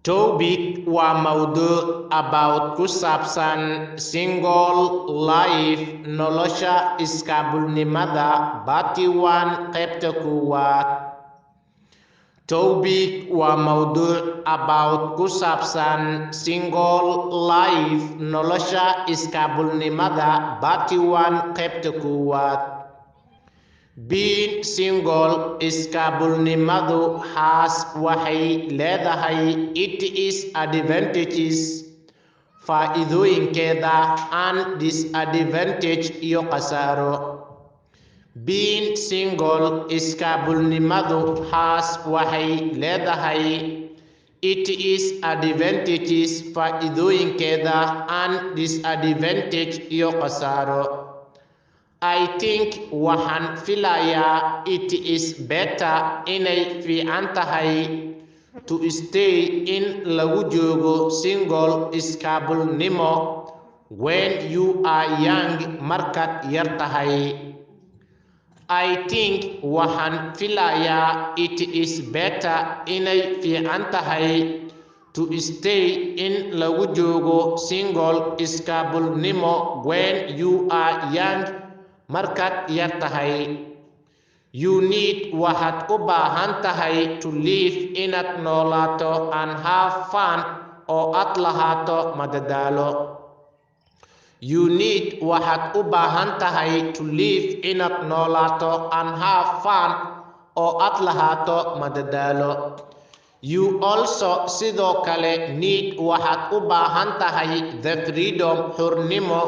Topic waa mawduuc, about ku saabsan, single life nolosha iskaabulnimada, part 1 qaybta koowaad. Topic waa mawduuc, about ku saabsan, single life nolosha iskaabulnimada, part 1 qaybta koowaad. Being single iskaabulnimadu has waxay leedahay its advantages faa'iidooyinkeeda and disadvantage iyo khasaaro. Being single iskaabulnimadu has waxay leedahay its advantages faa'iidooyinkeeda and disadvantage iyo khasaaro. I think waxaan filayaa it is better inay fiican tahay to stay in lagu joogo single iskaabulnimo when you are young markaad yar tahay. I think waxaan filayaa it is better inay fiican tahay to stay in lagu joogo single iskaabulnimo when you are young markaad yar tahay. You need waxaad u baahan tahay to live inaad noolaato and have fun oo aad lahaato madadaalo. You need waxaad u baahan tahay to live inaad noolaato and have fun oo aad lahaato madadaalo. You also sidoo kale need waxaad u baahan tahay the freedom xornimo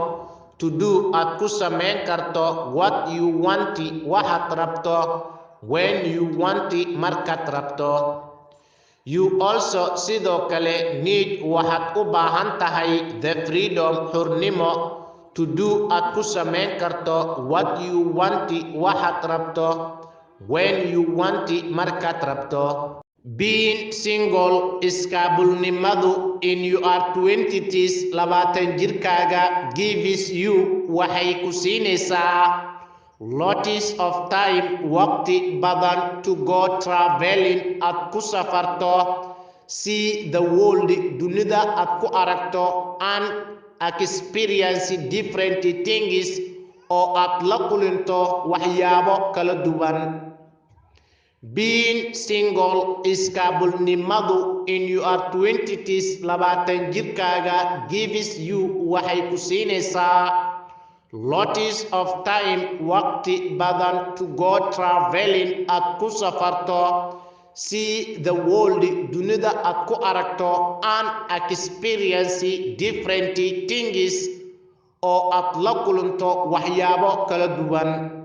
to do aad ku samayn karto what you want waxaad rabto when you want markaad rabto. You also sidoo kale need waxaad u baahan tahay the freedom xornimo to do aad ku samayn karto what you want waxaad rabto when you want markaad rabto. Being single iskaabulnimadu in your 20s 20 jirkaaga gives you waxay ku siinaysaa lots of time waqti badan to go traveling aad ku safarto, see the world dunida aad ku aragto, and experience different things oo aad la kulanto waxyaabo kala duwan. Being single iskaabulnimadu in your 20s 20 jirkaaga gives you waxay ku siinaysaa lots of time waqti badan to go traveling aad ku safarto, see the world dunida aad ku aragto, and experience different things oo aad la kulanto waxyaabo kala duwan.